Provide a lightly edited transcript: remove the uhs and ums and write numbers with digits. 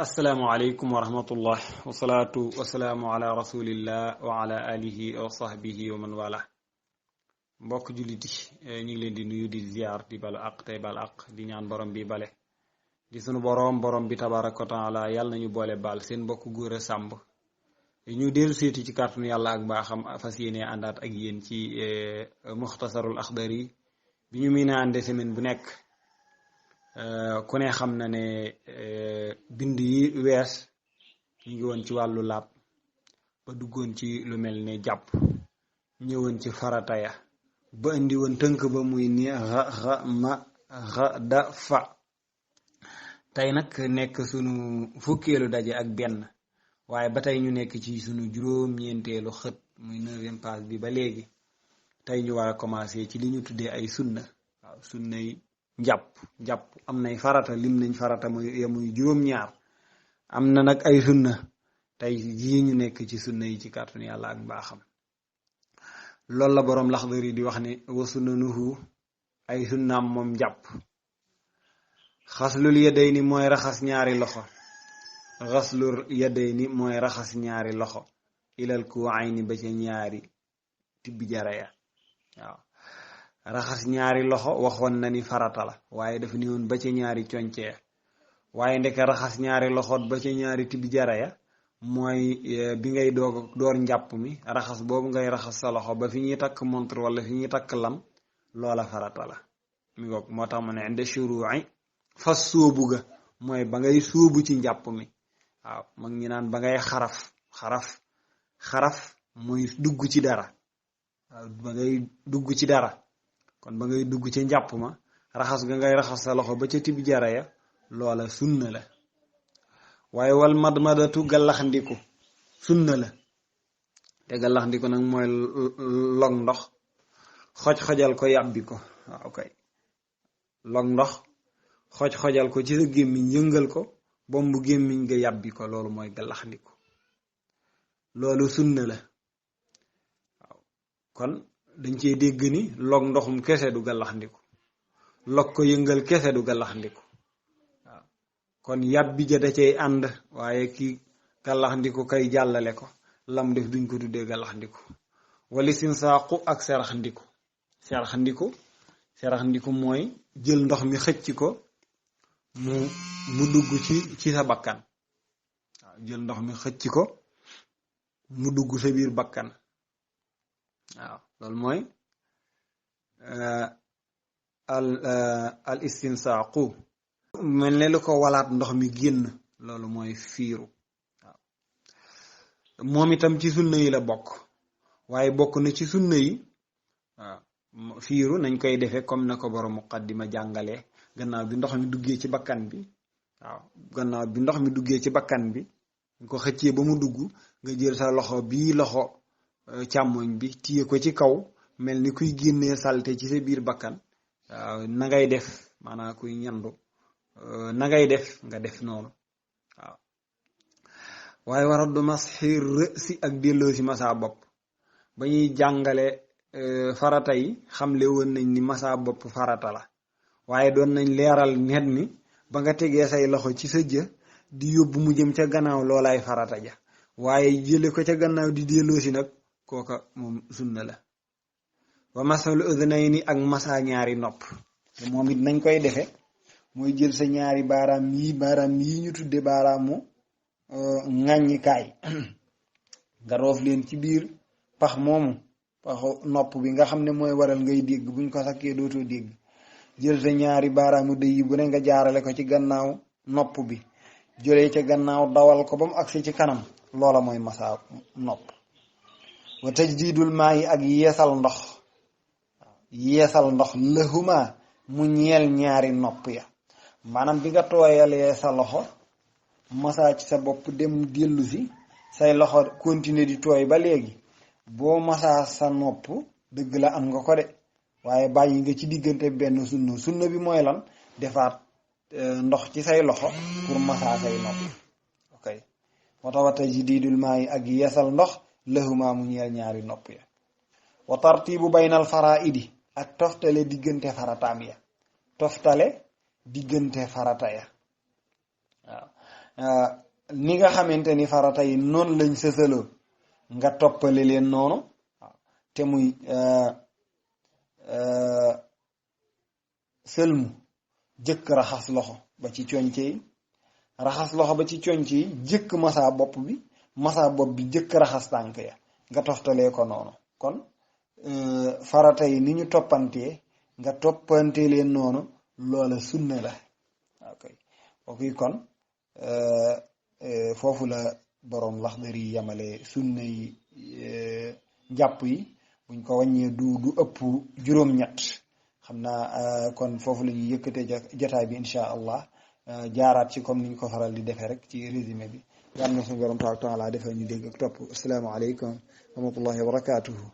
asalaamaaleykum wa rahmatullah wasalaatu wasalaamu ala rasulillah wa ala alihi wa sahbihi wa man wala mbokk jullit yi ñu ngi leen di nuyu di ziar di balu aq tey bal aq di ñaan borom bi bale di sunu borom bi tabaraka wa taala yàlla nañu boole baal seen mbokk góor a sàmb ñu dellu seeti ci kàttanu yàlla ak mbaaxam fas yéene àndaat ak yéen ci muxtasarul axdari bi ñu mën a ànde semaine bu nekk ku ne xam na ne bind yi wees ñu ngi woon ci wàllu laab ba duggoon ci lu mel ne jàpp ñëwoon ci farata ya ba indi woon tënk ba muy ni da fa tey nag nekk sunu fukkeelu daje ak benn waaye ba tey ñu nekk ci sunu juróom-ñeenteelu xët muy 9e page bi ba léegi tey ñu war a commencé ci li ñu tuddee ay sunna waaw sunna yi jàpp am nay farata lim nañ farata muy juróom-ñaar am na nag ay sunna tey jii ñu nekk ci sunna yi ci kàttanu yàlla ak mbaaxam loolu la boroom Laxdari di wax ne wa sunnanuhu ay sunnaam moom jàpp xaslul yadayni mooy raxas ñaari loxo xaslul yadayni mooy raxas ñaari loxo ilal kuwayni ba ca ñaari tibbi jaraya waaw raxas ñaari loxo waxoon na ni farata la waaye dafa ni woon ba ca ñaari coñcee waaye ndeke raxas ñaari loxoot ba ca ñaari tibbi jaraya mooy bi ngay door njàpp mi raxas boobu ngay raxas sa loxo ba fi ñuy takk montre wala fi ñuy takk lam loola farata la mi ngoog moo tax ma ne inde shuru'i fas sóobu ga mooy ba ngay sóobu ci njàpp mi waaw mag ñi naan ba ngay xaraf mooy dugg ci dara waaw ba ngay dugg ci dara kon ba ngay dugg ci njàpp ma raxas ga ngay raxas sa loxo ba ca tibi jara ya loola sunna la waaye wal madmadatu gallaxndiku sunna la te gallaxndiku nag mooy log ndox xoj-xojal ko yàbbi ko waaw kay log ndox xoj-xojal ko ci sa gémmiñ yëngal ko bombu gémmiñ nga yàbbi ko loolu mooy gallaxndiku loolu sunna la waaw kon dañ cee dégg ni log ndoxum kese du gallaxndiku log ko yëngal kese du gallaxndiku waaw kon yàbbi ja da cay ànd waaye ki gallaxndiku kay jàllale ko lam def duñ ko tuddee gallaxndiku wali sin saaqu ak seraxndiku mooy jël ndox mi xëcc ko mu dugg ci sa bakkan waaw jël ndox mi xëcc ko mu dugg sa biir bakkan waaw loolu mooy al istinsaaqu mel ne lu ko walaat ndox mi génn loolu mooy fiiru waaw moom itam ci sunna yi la bokk waaye bokk na ci sunna yi waaw fiiru nañ koy defee comme na ko borom muqaddima jàngalee gannaaw bi ndox mi duggee ci bakkan bi waaw gannaaw bi ndox mi duggee ci bakkan bi nga ko xëccee ba mu dugg nga jël sa loxo bii loxo càmmoñ bi téye ko ci kaw mel ni kuy génnee salte ci sa biir bakkan waaw na ngay def maanaam kuy ñandu na ngay def nga def noonu waaw waaye war a du masxi rësi ak delloo si masa bopp ba ñuy jàngale farata yi xamle woon nañ ni masa bopp farata la waaye doon nañ leeral net ni ba nga tegee say loxo ci sa jë di yóbbu mu jëm ca gannaaw loolaay farata ja waaye jële ko ca gannaaw di delloo si nag kooka moom sunna la wa masalu udhnayni ak masa ñaari nopp te moom it nañ koy defe mooy jël sa ñaari baaraam yi ñu tudde baaraamu ŋàññikaay nga roof leen ci biir pax moomu paxu nopp bi nga xam ne mooy waral ngay dégg buñ ko sakkee dootoo dégg jël sa ñaari baaraamu dëy yi bu ne nga jaarale ko ci gannaaw nopp bi jëlee ca gannaaw dawal ko ba mu agsi ci kanam loola mooy masa nopp wa tajdidul maa yi ak yeesal ndox lëhuma mu ñeel ñaari nopp ya maanaam bi nga tooyalee sa loxo masa ci sa bopp dem dellu si say loxo continuer di tooy ba léegi boo masa sa nopp dëgg la am nga ko de waaye bàyyi nga ci diggante benn sunna bi mooy lan defaat ndox ci say loxo pour masa say nopp ok moo tax wa tajdidul maa yi ak yeesal ndox lëhuma mu ñeel ñaari nopp ya wa tartibu baynal faraidi ak toftale diggante farataam ya toftale diggante farata ya waaw ni nga xamante ni farata yi noonu lañ sësaloo nga toppale leen noonu te muy sëlmu jëkk raxas loxo ba ci conce yi raxas loxo ba ci conce yi jëkk masaa bopp bi masaa bopp bi jëkk raxas tànk ya nga toftalee ko noonu kon farata yi ni ñu toppantee nga toppante leen noonu loola sunna la ok kon foofu la boroom Laxdari yamale sunna yi njàpp yi buñ ko wàññee du ëpp juróom-ñett xam naa kon foofu la ñuy yëkkatee jotaay bi incha allah jaaraat ci comme niñ ko faral di defee rek ci résumé bi yàlla na suñu borom taala defee ñu dégg ak topp asalaamaaleykum wa rahmatullahi wa barakatuhu